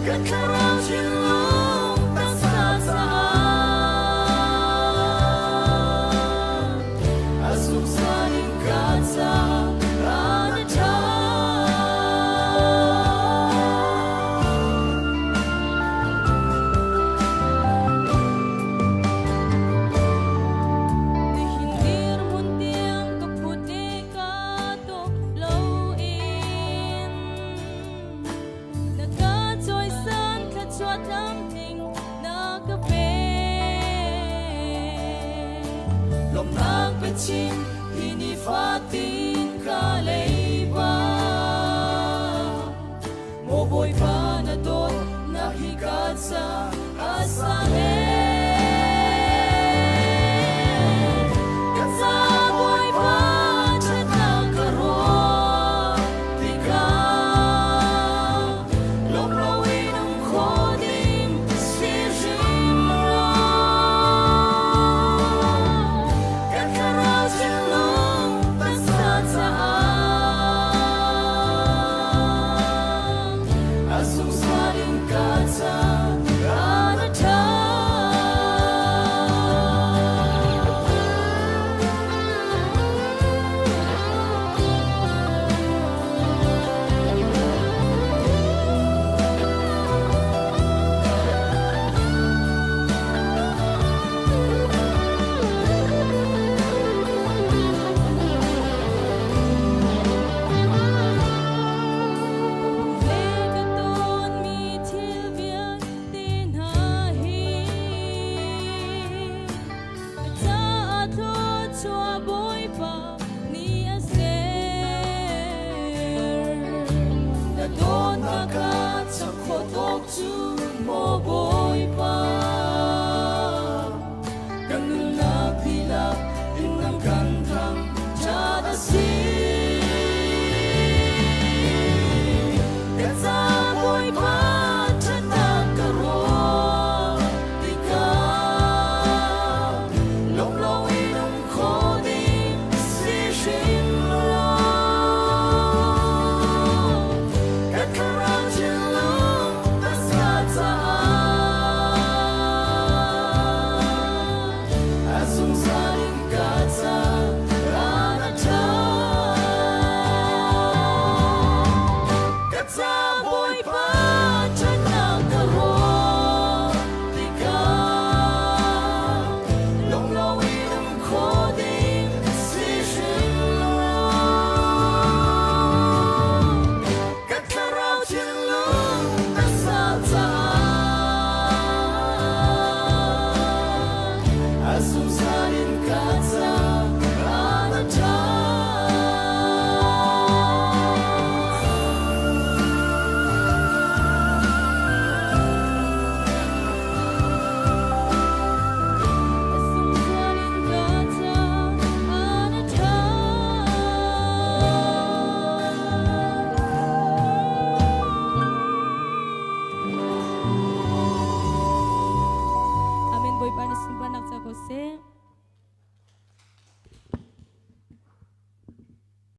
Kan thlarau thinlung taksa caah a zungzal in ka ca na ṭha. Nihin dirhmun tiang ka phut i ka tuk loin na ka cawisan thluachuah tlamtling na ka pek. Lawmhnak biachim hi nifatin ka leiba. Maw Bawipa na dawtnak hi ka ca a sang ee. Ka ca Bawipa ṭhatnak ka ruah tikah lawm loin um khawh ding si hrim lo. Kan thlarau thinlung taksa caah a zungzal in ka ca.